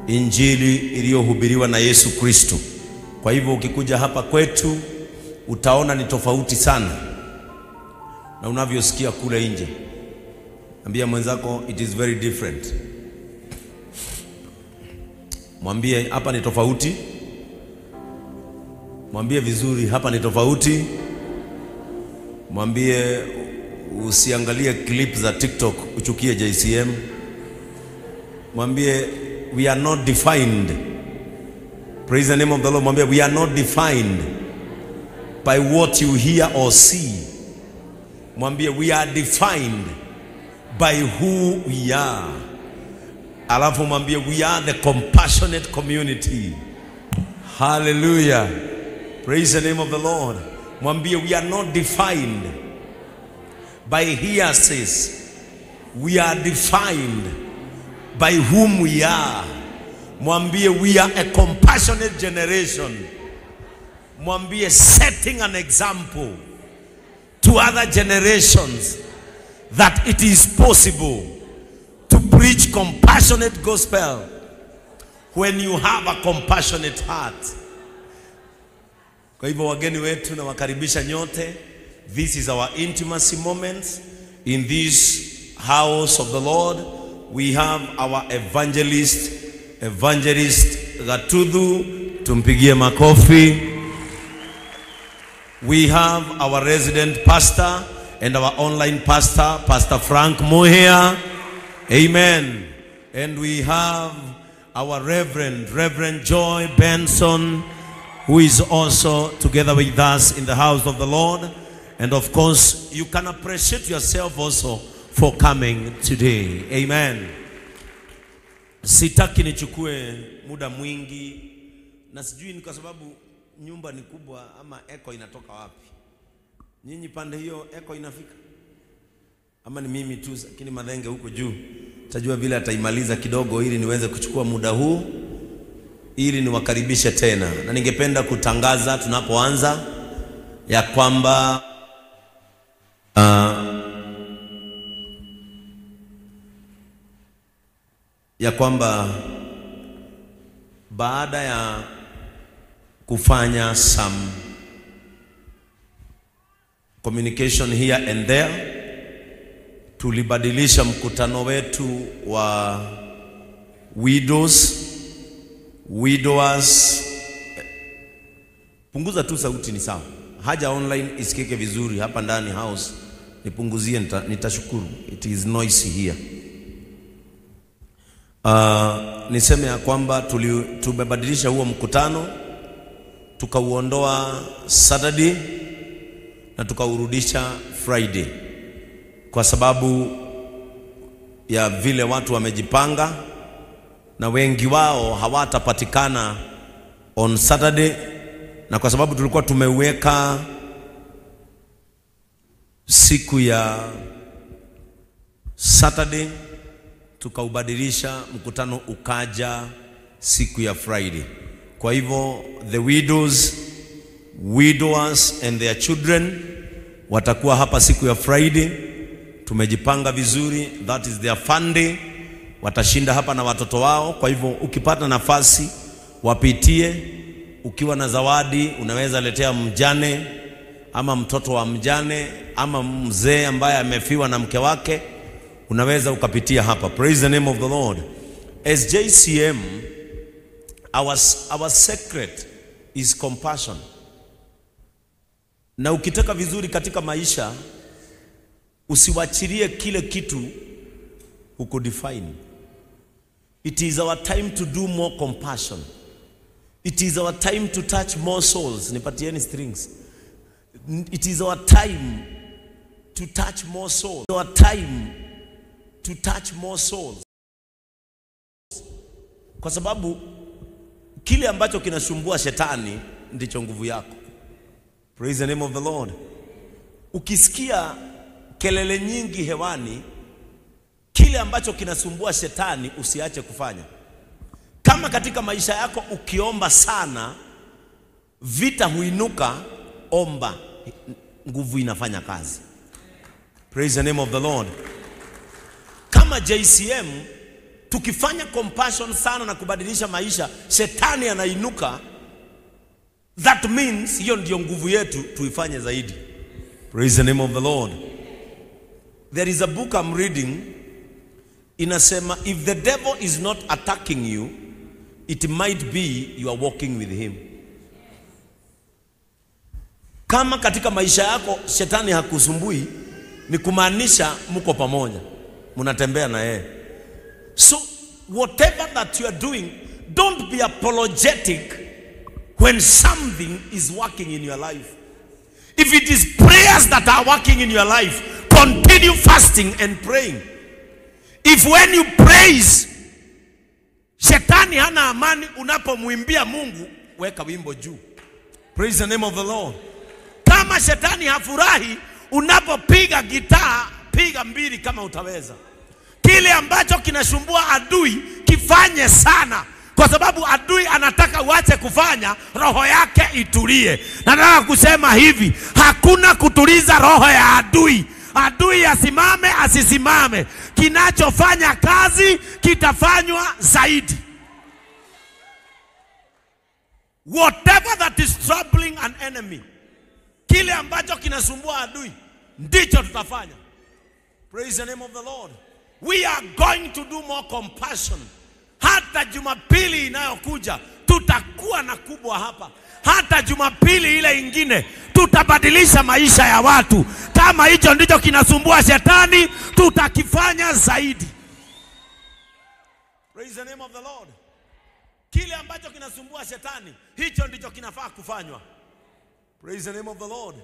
Injili iliyohubiriwa na Yesu Kristo. Kwa hivyo ukikuja hapa kwetu utaona ni tofauti sana na unavyosikia kule nje. Ambia mwenzako it is very different. Mwambie hapa ni tofauti. Mwambie vizuri hapa ni tofauti. Mwambie usiangalie clip za TikTok uchukie JCM. Mwambie we are not defined. Praise the name of the Lord. Mwambie we are not defined by what you hear or see. Mwambie we are defined by who we are. Alafu mwambie we are the compassionate community. Hallelujah. Praise the name of the Lord. Mwambie we are not defined by hearsays. We are defined by whom we are. Mwambie we are a compassionate generation. Mwambie setting an example to other generations that it is possible to preach compassionate gospel when you have a compassionate heart. Kwa hivyo wageni wetu na wakaribisha nyote. This is our intimacy moment in this house of the Lord. We have our evangelist, Evangelist Gatuthu, tumpigie makofi. We have our resident pastor and our online pastor, Pastor Frank Muhia. Amen. And we have our Reverend, Reverend Joy Benson, who is also together with us in the house of the Lord. And of course, you can appreciate yourself also for coming today. Amen. Sitaki nichukue muda mwingi, na sijui ni kwa sababu nyumba ni kubwa ama echo inatoka wapi. Nyinyi pande hiyo echo inafika? Ama ni mimi tu, lakini Madhenge huko juu tajua vile ataimaliza kidogo ili niweze kuchukua muda huu ili niwakaribishe tena. Na ningependa kutangaza tunapoanza ya kwamba baada ya kufanya some communication here and there, tulibadilisha mkutano wetu wa widows, widowers. Punguza tu sauti ni sawa. Haja online isikike vizuri hapa ndani house. Nipunguzie, nitashukuru. It is noisy here. Niseme ya kwamba tumebadilisha huo mkutano, tukauondoa Saturday na tukaurudisha Friday, kwa sababu ya vile watu wamejipanga na wengi wao hawatapatikana on Saturday, na kwa sababu tulikuwa tumeweka siku ya Saturday, tukaubadilisha mkutano ukaja siku ya Friday. Kwa hivyo the widows, widowers and their children watakuwa hapa siku ya Friday. Tumejipanga vizuri, that is their fun day. Watashinda hapa na watoto wao. Kwa hivyo ukipata nafasi wapitie. Ukiwa na zawadi unaweza letea mjane ama mtoto wa mjane ama mzee ambaye amefiwa na mke wake, unaweza ukapitia hapa. Praise the name of the Lord. As JCM, our secret is compassion. Na ukitaka vizuri katika maisha, usiwachilie kile kitu hukudefine. It is our time to do more compassion. It is our time to touch more souls. Nipatieni strings. It is our time to touch more souls. Our time to touch more souls. Kwa sababu kile ambacho kinasumbua shetani ndicho nguvu yako. Praise the name of the Lord. Ukisikia kelele nyingi hewani, kile ambacho kinasumbua shetani usiache kufanya. Kama katika maisha yako ukiomba sana, vita huinuka, omba, nguvu inafanya kazi. Praise the name of the Lord. Kama JCM Tukifanya compassion sana na kubadilisha maisha, shetani anainuka. That means hiyo ndio nguvu yetu, tuifanye zaidi. Praise the name of the Lord. There is a book I'm reading. Inasema if the devil is not attacking you, it might be you are walking with him. Kama katika maisha yako shetani hakusumbui, ni kumaanisha mko pamoja, mnatembea na yeye. So whatever that you are doing, don't be apologetic when something is working in your life. If it is prayers that are working in your life, continue fasting and praying. If when you praise, shetani hana amani, unapomwimbia Mungu, weka wimbo juu. Praise the name of the Lord. Kama shetani hafurahi, unapopiga gitaa, piga mbili kama utaweza. Kile ambacho kinasumbua adui, kifanye sana. Kwa sababu adui anataka uache kufanya, roho yake itulie. Nataka kusema hivi, hakuna kutuliza roho ya adui. Adui asimame, asisimame, kinachofanya kazi kitafanywa zaidi. Whatever that is troubling an enemy, kile ambacho kinasumbua adui, ndicho tutafanya. Praise the name of the Lord. We are going to do more compassion. Hata Jumapili inayokuja tutakuwa na kubwa hapa. Hata Jumapili ile ingine tutabadilisha maisha ya watu. Kama hicho ndicho kinasumbua shetani, tutakifanya zaidi. Praise the name of the Lord. Kile ambacho kinasumbua shetani, hicho ndicho kinafaa kufanywa. Praise the name of the Lord.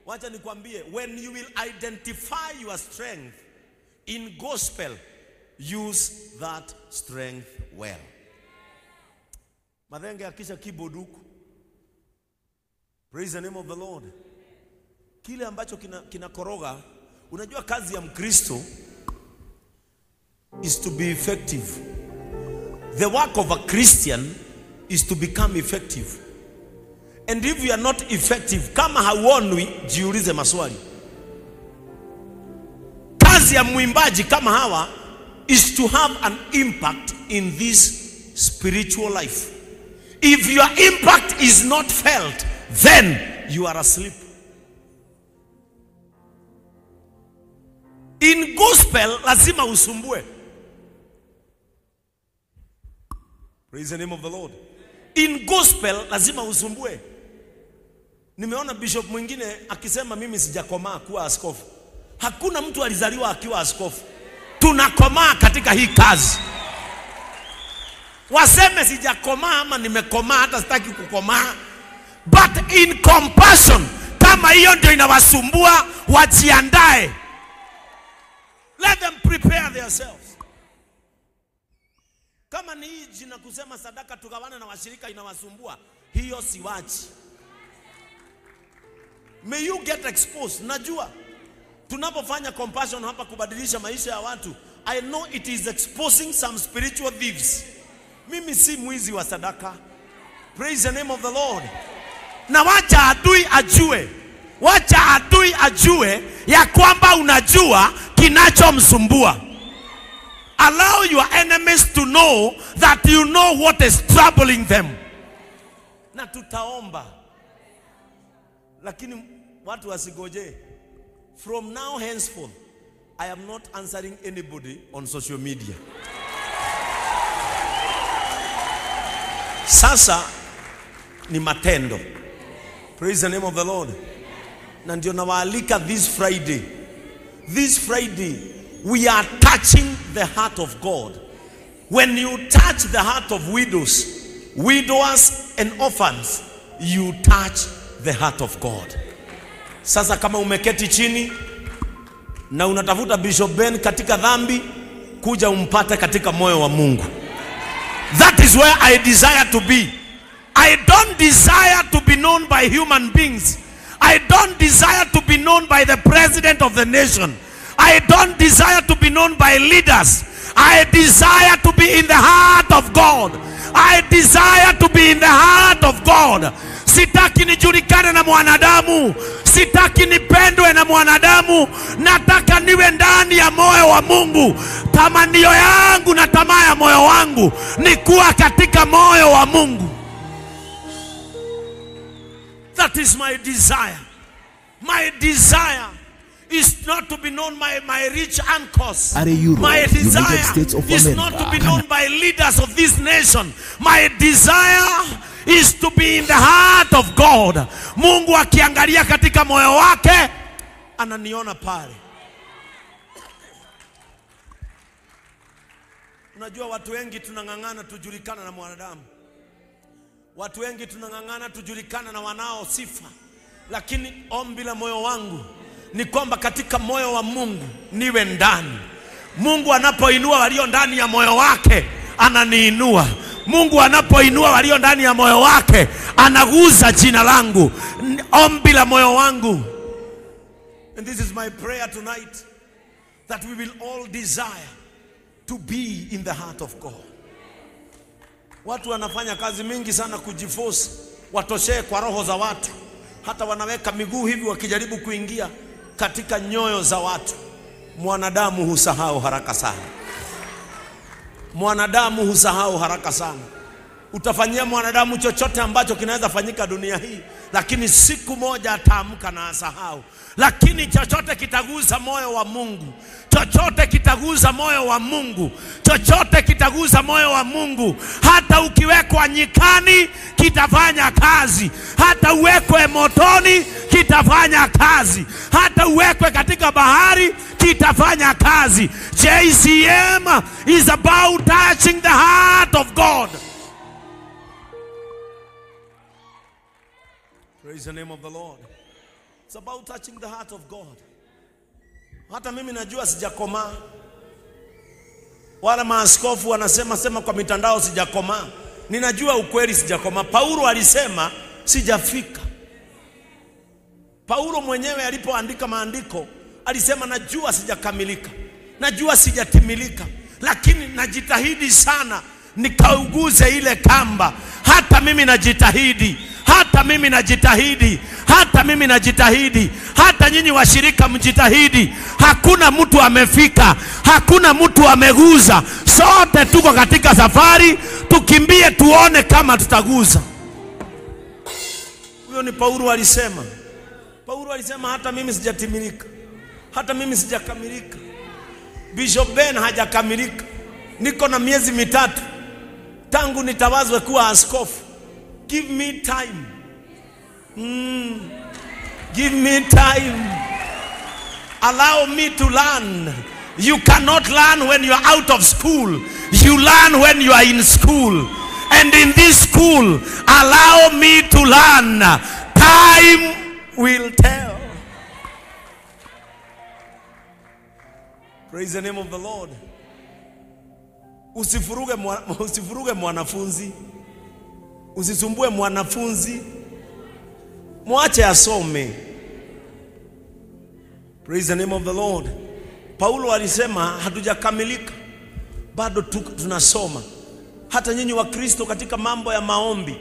Wacha nikwambie, when you will identify your strength in gospel, use that strength well. Madhenge akisha keyboard huku. Praise the name of the Lord. Kile ambacho kinakoroga, unajua kazi ya Mkristo is to be effective. The work of a Christian is to become effective. And if you are not effective, kama hauonwi, jiulize maswali. Kazi ya mwimbaji kama hawa is to have an impact in this spiritual life. If your impact is not felt, then you are asleep. In gospel, lazima usumbue. Praise the name of the Lord. In gospel, lazima usumbue. Nimeona bishop mwingine akisema mimi sijakomaa kuwa askofu. Hakuna mtu alizaliwa akiwa askofu. Tunakomaa katika hii kazi. Waseme sijakomaa ama nimekomaa, hata sitaki kukomaa. But in compassion, kama hiyo ndio inawasumbua, wajiandae. Let them prepare themselves. Kama ni hii jina kusema sadaka tugawane na washirika inawasumbua, hiyo siwachi. May you get exposed. Najua tunapofanya compassion hapa kubadilisha maisha ya watu, I know it is exposing some spiritual thieves. Mimi si mwizi wa sadaka. Praise the name of the Lord. Na wacha adui ajue. Wacha adui ajue ya kwamba unajua kinachomsumbua. Allow your enemies to know that you know what is troubling them. Na tutaomba. Lakini watu wasigoje. From now henceforth, I am not answering anybody on social media. Sasa ni matendo. Praise the name of the Lord. Na ndio nawaalika this Friday. This Friday, we are touching the heart of God. When you touch the heart of widows, widowers and orphans, you touch the heart of God. Sasa kama umeketi chini na unatafuta Bishop Ben katika dhambi, kuja umpate katika moyo wa Mungu. That is where I desire to be. I don't desire to be known by human beings. I don't desire to be known by the president of the nation. I don't desire to be known by leaders. I desire to be in the heart of God. I desire to be in the heart of God. Sitaki nijulikane na mwanadamu, sitaki nipendwe na mwanadamu. Nataka niwe ndani ya moyo wa Mungu. Tamanio yangu na tamaa ya moyo wangu ni kuwa katika moyo wa Mungu. That is my desire. My desire is not to be known by my rich uncles. My desire is not to be known by leaders of this nation. My desire is to be in the heart of God. Mungu akiangalia katika moyo wake ananiona pale. Unajua watu wengi tunang'ang'ana tujulikana na mwanadamu. Watu wengi tunang'ang'ana tujulikana na wanao sifa. Lakini ombi la moyo wangu ni kwamba katika moyo wa Mungu niwe ndani. Mungu anapoinua walio ndani ya moyo wake ananiinua. Mungu anapoinua walio ndani ya moyo wake anaguza jina langu. Ombi la moyo wangu. And this is my prayer tonight, that we will all desire to be in the heart of God. Watu wanafanya kazi mingi sana kujiforce watoshee kwa roho za watu. Hata wanaweka miguu hivi wakijaribu kuingia katika nyoyo za watu. Mwanadamu husahau haraka sana. Mwanadamu husahau haraka sana. Utafanyia mwanadamu chochote ambacho kinaweza fanyika dunia hii, lakini siku moja ataamka na asahau. Lakini chochote kitagusa moyo wa Mungu, chochote kitagusa moyo wa Mungu, chochote kitagusa moyo wa Mungu, hata ukiwekwa nyikani kitafanya kazi, hata uwekwe motoni kitafanya kazi, hata uwekwe katika bahari kitafanya kazi. JCM is about touching the heart of God. Praise the name of the Lord. It's about touching the heart of God. Hata mimi najua sijakomaa. Wala maaskofu wanasema sema kwa mitandao sijakomaa. Ninajua ukweli sijakomaa. Paulo alisema sijafika. Paulo mwenyewe alipoandika maandiko alisema najua sijakamilika, najua sijatimilika, lakini najitahidi sana nikauguze ile kamba. Hata mimi najitahidi, hata mimi najitahidi, hata mimi najitahidi, hata nyinyi washirika mjitahidi. Hakuna mtu amefika, hakuna mtu ameguza. Sote tuko katika safari, tukimbie tuone kama tutaguza. Huyo ni Paulo alisema. Paulo alisema hata mimi sijatimilika, hata mimi sijakamilika. Bishop Ben hajakamilika. Niko na miezi 3 tangu nitawazwe kuwa askofu. Give me time. Give me time. Allow me to learn. You cannot learn when you are out of school. You learn when you are in school. And in this school, allow me to learn. Time will tell. Praise the name of the Lord. Usifuruge mwanafunzi. Usisumbue mwanafunzi. Mwache asome. Praise the name of the Lord. Paulo alisema hatujakamilika, bado tunasoma. Hata nyinyi wa Kristo katika mambo ya maombi,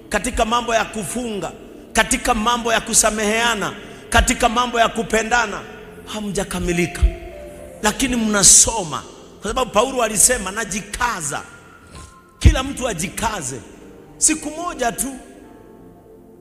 katika mambo ya kufunga, katika mambo ya kusameheana, katika mambo ya kupendana, hamjakamilika, lakini mnasoma. Kwa sababu Paulo alisema najikaza. Kila mtu ajikaze. Siku moja tu,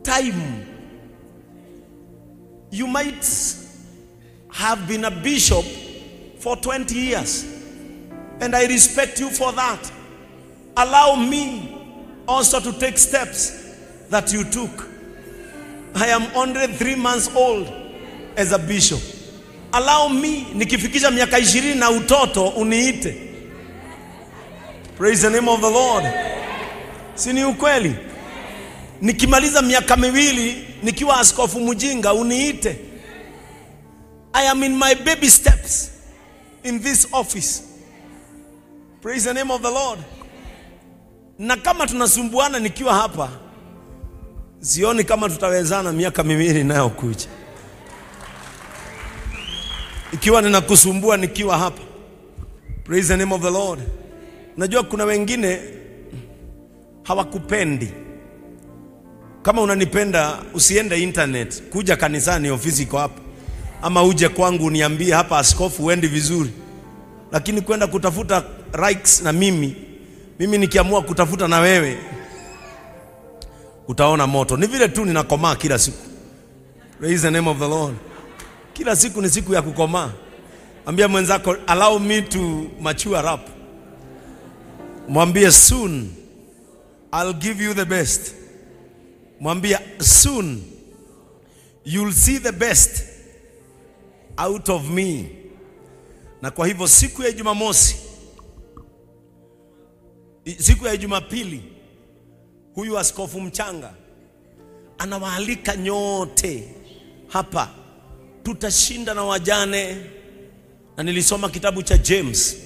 time. You might have been a bishop for 20 years, and I respect you for that. Allow me also to take steps that you took. I am only 3 months old as a bishop. Allow me, nikifikisha miaka 20 na utoto uniite. Praise the name of the Lord. Si ni ukweli? Nikimaliza miaka 2 nikiwa askofu mjinga uniite. I am in my baby steps in this office. Praise the name of the Lord. Na kama tunasumbuana nikiwa hapa, sioni kama tutawezana miaka 2 inayokuja. Ikiwa ninakusumbua nikiwa hapa. Praise the name of the Lord. Najua kuna wengine hawakupendi. Kama unanipenda usiende internet, kuja kanisani, ofisi iko hapa. Ama uje kwangu uniambie hapa, askofu uendi vizuri. Lakini kwenda kutafuta likes na mimi nikiamua kutafuta na wewe utaona moto. Ni vile tu ninakomaa kila siku. Praise the name of the Lord. Kila siku ni siku ya kukomaa. Ambia mwenzako, allow me to mature up. Mwambie soon I'll give you the best. Mwambie soon you'll see the best out of me. Na kwa hivyo siku ya Jumamosi, siku ya Jumapili, huyu askofu mchanga anawaalika nyote hapa. Tutashinda na wajane. Na nilisoma kitabu cha James,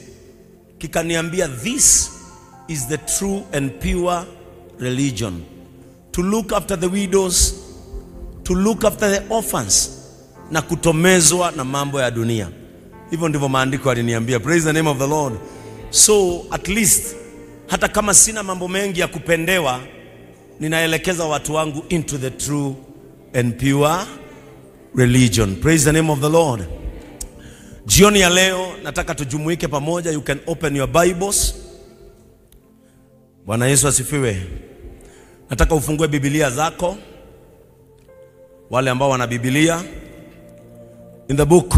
kikaniambia this is the true and pure religion. To look after the widows, to look after the orphans, na kutomezwa na mambo ya dunia. Hivyo ndivyo maandiko yaliniambia. Praise the name of the Lord. So at least hata kama sina mambo mengi ya kupendewa, ninaelekeza watu wangu into the true and pure religion. Praise the name of the Lord. Jioni ya leo nataka tujumuike pamoja. You can open your Bibles. Bwana Yesu asifiwe. Nataka ufungue Biblia zako. Wale ambao wana Biblia, in the book